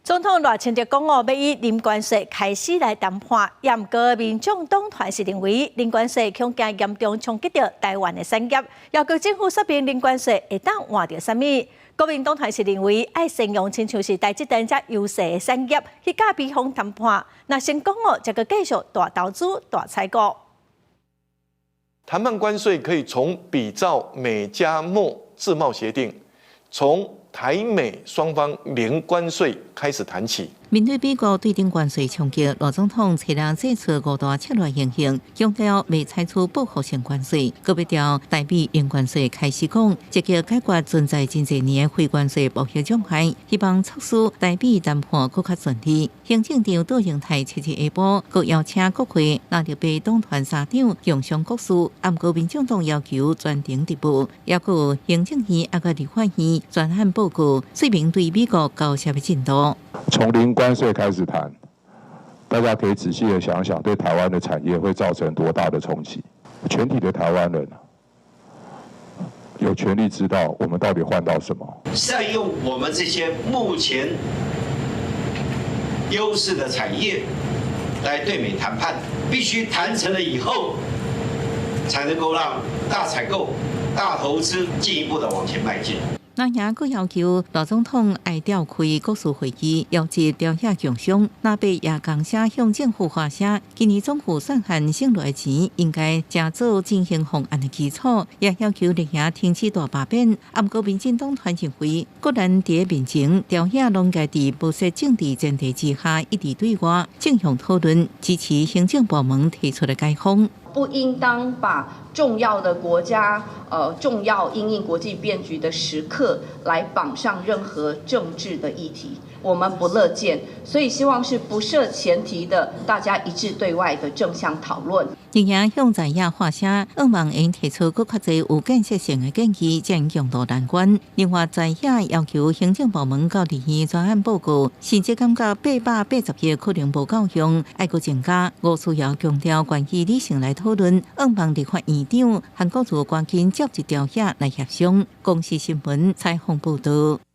總統賴清德講哦，欲以零關稅開始來談判。毋過民眾黨團是認為零關稅恐驚嚴重衝擊著台灣的產業，要求政府說明零關稅會當換著啥物。國民黨團是認為愛善用親像是台積電遮優勢的產業去佮美方談判，若成功哦，則閣繼續大投資、大採購。談判關稅可以從比照美加墨自貿協定，從台美雙方零關稅開始談起。面對美國對等關稅衝擊，賴總統初日祭出五大策略行動，強調袂採取報復性關稅，閣欲朝台美零關稅開始講，積極解決存在真濟年的非關稅貿易障礙，希望促使台美談判閣較順利。行政長杜英台七日下晡，閣邀請國會藍綠白黨團三黨共商國是，毋過民進黨要求全程直播，抑閣有行政院抑閣立法院專案報告，說明對美國交涉的進度。從零關稅開始談，大家可以仔細的想想，對台灣的產業會造成多大的衝擊？全體的台灣人有權利知道我們到底換到什麼。善用我們這些目前優勢的產業來對美談判，必須談成了以後，才能夠讓大採購、大投資進一步的往前邁進。藍營閣要求賴總統愛召開國是會議，邀集朝野共商。藍白也仝聲向政府發聲，今年總預算案省落來錢應該成做振興方案的基礎，也要求綠營停止大罷免。毋過民進黨團認為，各人佇面前，朝野攏該佇無設政治前提之下，一致對外，正向討論，支持行政部門提出的解方。不應當把重要的國家，重要因應國際變局的時刻，來綁上任何政治的議題，我們不樂見，所以希望是不設前提的，大家一致對外的正向討論。綠營向在野發聲，向望會提出閣較濟有建設性的建議，才能共渡難關。另外，在野要求行政部門到立院專案報告，甚至感覺880億可能無夠用，愛閣增加。吳思瑤強調，願意理性來討論，向望立法院長韓國瑜趕緊召集朝野來協商。公視新聞採訪報導。